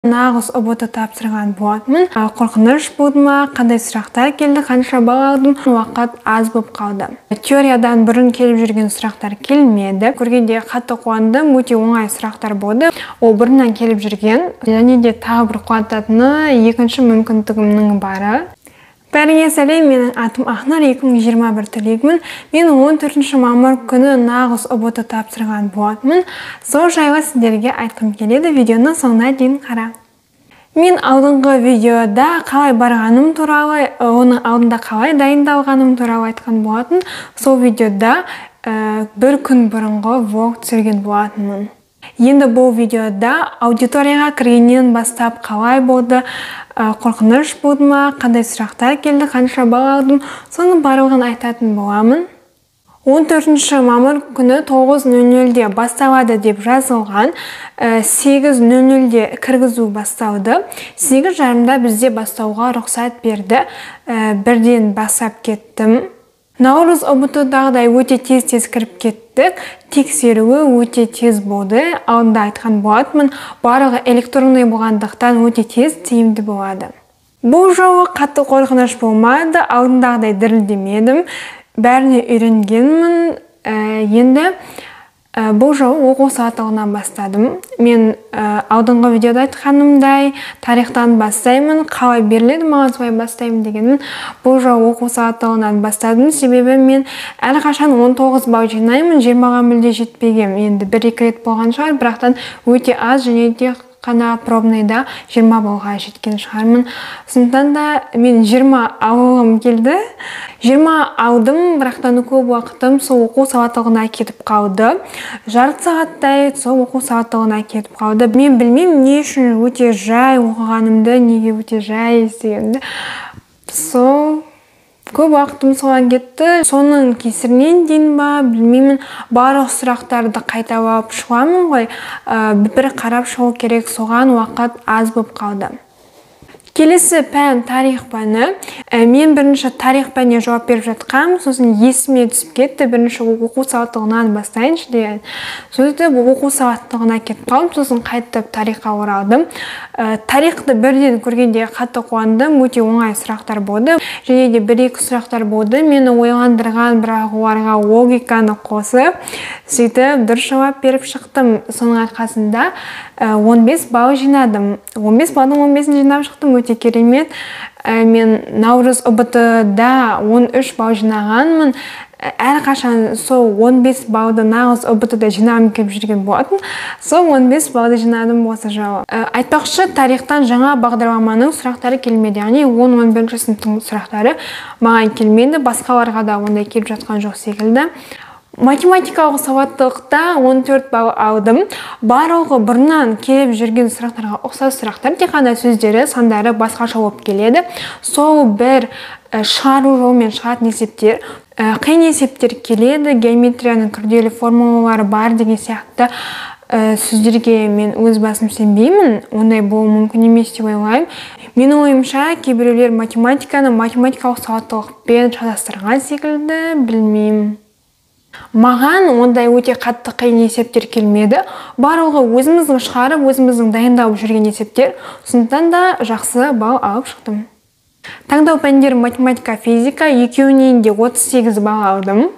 Нағыз ҰБТ тапсырған болатынмын. Қорқыныш болды ма, қандай сұрақтар келді, қанша балл алдым? Уақыт аз болып қалды. Теориядан бұрын келіп жүрген сұрақтар келмеді. Көргенде қатты қуандым, өте оңай сұрақтар болды. Ол бұрыннан келіп жүрген. Және де тағы бір қуантатыны, екінші мүмкіндігімнің бары. Бәріңе сәлем, менің атым Ақнұр, 2021 түлегімін. Мен 14 мамыр күні нағыз ҰБТ тапсырған болатынмын. Сол жайлы сіздерге айтқым келеді, видеоны соңына дейін қара. Мен алдыңғы видеода қалай барғаным туралы, оның алдында қалай дайындалғаным туралы айтқан болатын. Сол видеода бір күн бұрынғы влог түсірген болатынмын. Енді бұл видеода аудиторияға кіргеннен бастап қалай болды, қорқыныш болды ма, қандай сұрақтар келді, қанша балл алдым, соның барлығын айтатын боламын. 14 мамыр күні 9:00-де басталады деп жазылған, 8:00-де кіргізу басталды. 8:30-да бізде бастауға рұқсат берді. Бірден бастап кеттім. Наурыз ҰБТ-дағыдай өте тез-тез кіріп кеттік. Тексеруі өте тез болды. Алдында айтқан болатынмын, барлығы электронный болғандықтан өте тез, тиімді болады. Бұл жолы қатты қорқыныш болмады, алдындағыдай дірілдемедім. Бәріне үйренгенмін. Енді бұл жолы оқу сағаттығынан бастадым. Мен алдыңғы видеода айтқанымдай, тарихтан бастаймын, қалай беріледі маған солай бастаймын дегенмін. Бұл жолы оқу сағаттығынан бастадым, себебі мен әрқашан 19 балл жинаймын, 20-ға мүлде жетпегем. Енді бір-екі рет болған шығар, бірақтан өте аз, және де қана пробныйда 20 баллға жеткен шығармын. Сондықтан да мен 20 алғым келді. 20 алдым, бірақтан көп уақытым сол оқу сауаттылығына кетіп қалды. Жарты сағаттай сол оқу сауаттылығына кетіп қалды. Мен білмеймін, не үшін өте жай оқығанымды, неге өте жай істегенімді. Сол көп уақытым соған кетті. Соның кесірінен дейін ба, білмеймін, барлық сұрақтарды қайталап шығамын ғой, бір қарап шығу керек, соған уақыт аз болып қалды. Келесі пән тарих пәні. Мен бірінші тарих пәніне жауап беріп жатқам, сосын есіме түсіп кетті, бірінші оқу сауаттылығынан бастайыншы деген. Сөйтіп оқу сауаттылығына кетіп қалдым, сосын қайтып тарихқа оралдым. Тарихты бірден көргенде қатты қуандым, өте оңай сұрақтар болды. Және де бір-екі сұрақтар болды, мені ойландырған, бірақ оларға логиканы қосып, сөйтіп дұрыс жауап беріп шықтым. Соның арқасында 15 балл жинадым. 15 балдың 15-ін жинап шықтым, өте керемет. Мен наурыз ҰБТ-да 13 балл жинағанмын. Әрқашан сол 15 баллды нағыз ҰБТ-да жинағым келіп жүрген болатын. Сол 15 баллды жинадым осы жолы. Айтпақшы, тарихтан жаңа бағдарламаның сұрақтары келмеді. Яғни 10-11 сыныптың сұрақтары маған келмеді, басқаларға да ондай келіп жатқан жоқ секілді. Математикалық сауаттылықта 14 балл алдым. Барлығы бұрыннан келіп жүрген сұрақтарға ұқсас сұрақтар, тек қана сөздері, сандары басқаша болып келеді. Сол бір шығару жолымен шығатын есептер, қиын есептер келеді, геометрияның күрделі формулалары бар деген сияқты сөздерге мен өз басым сенбеймін, ондай болуы мүмкін емес деп ойлаймын. Менің ойымша, кейбіреулер математиканы математикалық сауаттылықпен шатастырған секілді, білмеймін. Маған ондай өте қатты қиын есептер келмеді. Барлығы өзіміздің шығарып, өзіміздің дайындалып жүрген есептер. Сондықтан да жақсы балл алып шықтым. Таңдау пәндері математика, физика, екеуінен де 38 балл алдым.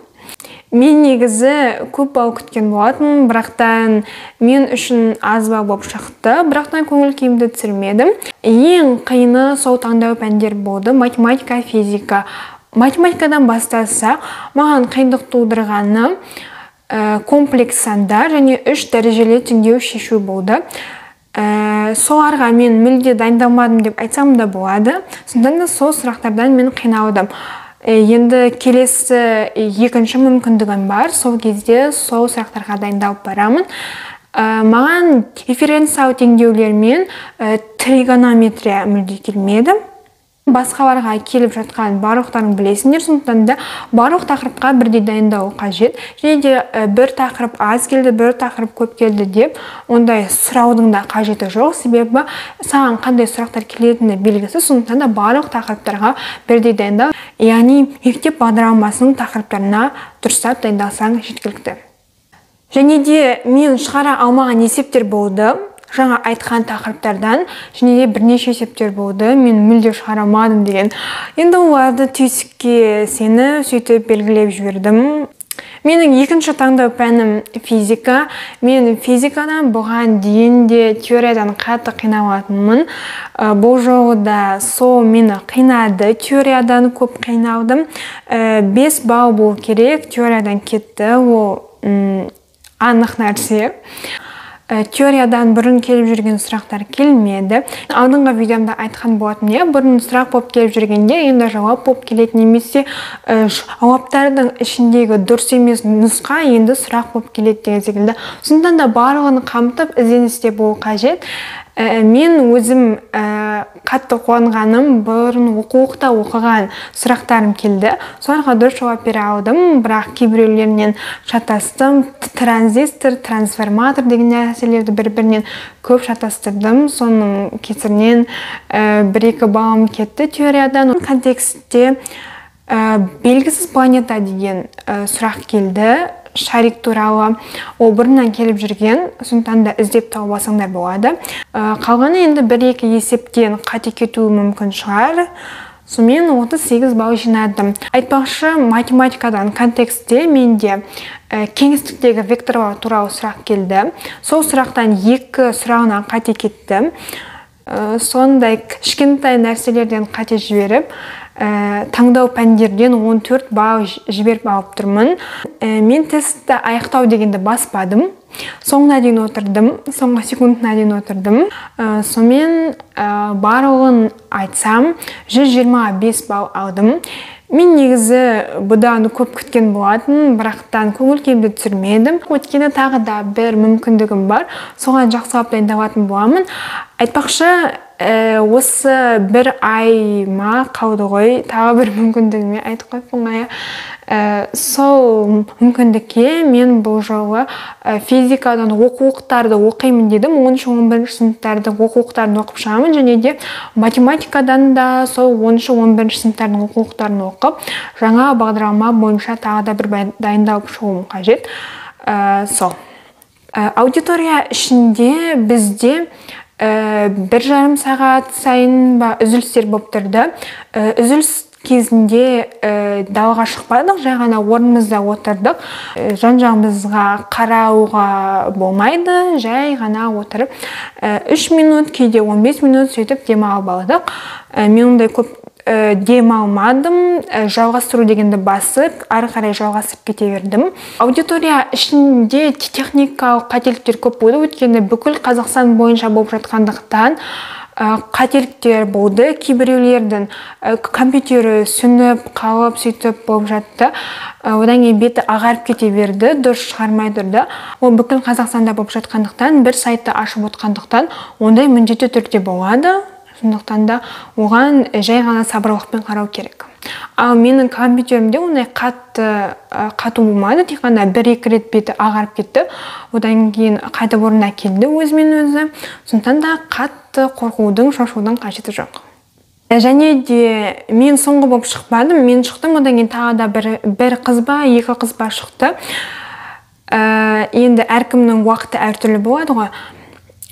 Мен негізі көп балл күткен болатынмын, бірақтан мен үшін аз балл болып шықты, бірақтан көңіл күйімді түсірмедім. Ең қиыны сол таңдау пәндер болды, математика, физика. Математикадан бастасақ, маған қиындық тудырғаны комплекс сандар және 3 дәрежелі теңдеу шешу болды. Соларға мен мүлде дайындалмадым деп айтсам да болады. Сондықтан да сол сұрақтардан мен қиналдым. Енді келесі екінші мүмкіндігім бар, сол кезде сол сұрақтарға дайындалып барамын. Маған дифференциал теңдеулер мен тригонометрия мүлде келмеді. Басқаларға келіп жатқан барлықтарын білесіңдер, сондықтан да барлық тақырыпқа бірдей дайындалу қажет. Және де бір тақырып аз келді, бір тақырып көп келді деп ондай сұраудың да қажеті жоқ, себебі саған қандай сұрақтар келетіні белгісіз, сондықтан да барлық тақырыптарға бірдей дайындал. Яғни мектеп бағдарламасының тақырыптарына дұрыстап дайындалсаң жеткілікті. Және де мен шығара алмаған есептер болды. Жаңа айтқан тақырыптардан және де бірнеше есептер болды, мен мүлде шығара алмадым деген. Енді оларды түйсікке сеніп, сөйтіп белгілеп жібердім. Менің екінші таңдау пәнім физика. Мен физикадан бұған дейін де теориядан қатты қиналатынмын. Бұл жолы да сол мені қинады, теориядан көп қиналдым. 5 балл болу керек, теориядан кетті, ол анық нәрсе. Теориядан бұрын келіп жүрген сұрақтар келмеді. Алдыңғы видеомда айтқан болатынмын, иә, бұрын сұрақ болып келіп жүргенде енді жауап болып келеді, немесе жауаптардың ішіндегі дұрыс емес нұсқа енді сұрақ болып келеді деген секілді. Сондықтан да барлығын қамтып ізденісте болу қажет. Мен өзім қатты қуанғаным, бұрын оқулықта оқыған сұрақтарым келді. Соларға дұрыс жауап бере алдым, бірақ кейбіреулерінен шатастым. Транзистор, трансформатор деген нәрселерді бір-бірінен көп шатастырдым. Соның кесірінен 1-2 балым кетті теориядан. Контекстте белгісіз планета деген сұрақ келді. Шарик туралы, ол бұрыннан келіп жүрген, сондықтан да іздеп тауып алсаңдар болады. Қалғаны енді 1-2 есептен қате кетуі мүмкін шығар. Сонымен 38 балл жинадым. Айтпақшы, математикадан контекстте менде кеңістіктегі векторлар туралы сұрақ келді. Сол сұрақтан 2 сұрағынан қате кеттім. Сондай кішкентай нәрселерден қате жіберіп, таңдау пәндерден 14 балл жіберіп алып тұрмын. Мен тестті аяқтау дегенді баспадым. Соңына дейін отырдым, соңғы секундына дейін отырдым. Сонымен барлығын айтсам, 125 балл алдым. Мен негізі бұдан көп күткен болатын, бірақтан көңіл күйімді түсірмедім. Өйткені тағы да бір мүмкіндігім бар, соған жақсылап дайындалатын боламын. Айтпақшы, осы бір ай ма қалды ғой, тағы бір мүмкіндігіме айтып қойыппын ғой. Сол мүмкіндікке мен бұл жолы физикадан оқулықтарды оқимын дедім. 10-11 сыныптардың оқулықтарын оқып шығамын, және де математикадан да сол 10-11 сыныптардың оқулықтарын оқып, жаңа бағдарлама бойынша тағы да бір дайындалып шығуым қажет. Сол. Аудитория ішінде бізде 1,5 сағат сайын ба үзілістер болып тұрды. Үзіліс кезінде далаға шықпадық, жай ғана орнымызда отырдық. Жан-жағымызға қарауға болмайды, жай ғана отырып 3 минут, кейде 15 минут сөйтіп демалып алдық. Мен ондай көп демалмадым, жалғастыру дегенді басып, ары қарай жалғасып кете бердім. Аудитория ішінде техникалық қателіктер көп болды, өйткені бүкіл Қазақстан бойынша болып жатқандықтан қателіктер болды. Кейбіреулердің компьютері сөніп қалып сөйтіп болып жатты. Одан кейін беті ағарып кете берді, дұрыс шығармай тұрды. Ол бүкіл Қазақстанда болып жатқандықтан, бір сайтты ашып отқандықтан ондай міндетті түрде болады. Сондықтан да оған жай ғана сабырлықпен қарау керек. Ал менің компьютерімде ондай қатты қату болмады, тек қана 1-2 рет беті ағарып кетті. Одан кейін қайтып орнына келді өзімен өзі. Сондықтан да қатты қорқудың, шошудың қажеті жоқ. Және де мен соңғы болып шықпадым, мен шықтым, одан кейін тағы да бір қыз ба, 2 қыз ба шықты. Енді әркімнің уақыты әртүрлі болады ғой.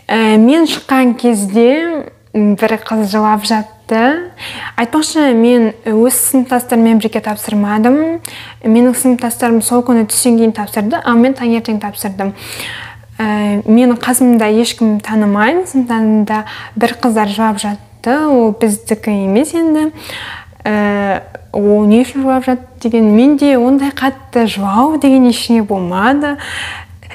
Мен шыққан кезде бір қыз жылап жатты. Айтпақшы, мен өз сыныптастарыммен бірге тапсырмадым. Менің сыныптастарым сол күні түстен кейін тапсырды, ал мен таңертең тапсырдым. Менің қасымда ешкім танымаймын, сондықтан да бір қыздар жылап жатты. Ол біздікі емес енді. Ол не үшін жылап жатты деген, менде ондай қатты жылау деген ештеңе болмады.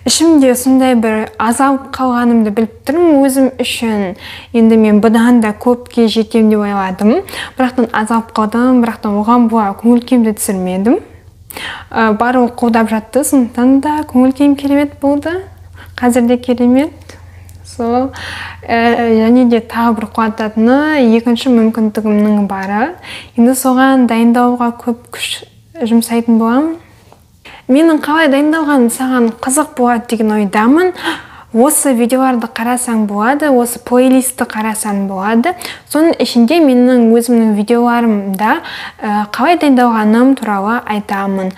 Ішімде сондай бір азалып қалғанымды біліп тұрмын өзім үшін. Енді мен бұдан да көпке жетем деп ойладым. Бірақтан азалып қалдым, бірақтан оған бола көңіл күйімді түсірмедім. Барлығы қолдап жатты, сондықтан да көңіл күйім керемет болды. Қазір де керемет. Сол, және де тағы бір қуантатыны, екінші мүмкіндігімнің бары. Енді соған дайындауға көп күш жұмсайтын боламын. Менің қалай дайындалғаным саған қызық болады деген ойдамын. Осы видеоларды қарасаң болады, осы плейлистті қарасаң болады. Соның ішінде менің өзімнің видеоларымда қалай дайындалғаным туралы айтамын.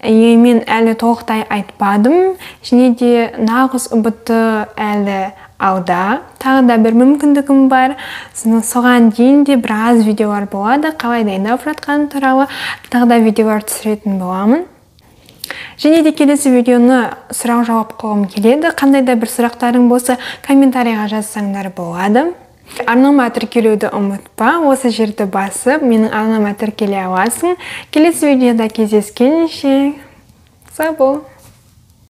Мен әлі толықтай айтпадым, және де нағыз ҰБТ әлі Алда тағы да бір мүмкіндігім бар. Соған дейін де біраз видеолар болады, қалай дайындалып жатқаным туралы тағы да видеолар түсіретін боламын. Және де келесі видеоны сұрақ жауап қылғым келеді. Қандай да бір сұрақтарың болса, комментарийға жазсаңдар болады. Арнама тіркелуді ұмытпа, осы жерді басып, менің арнама тіркеле аласың. Келесі видеода кездескенше, сау бол!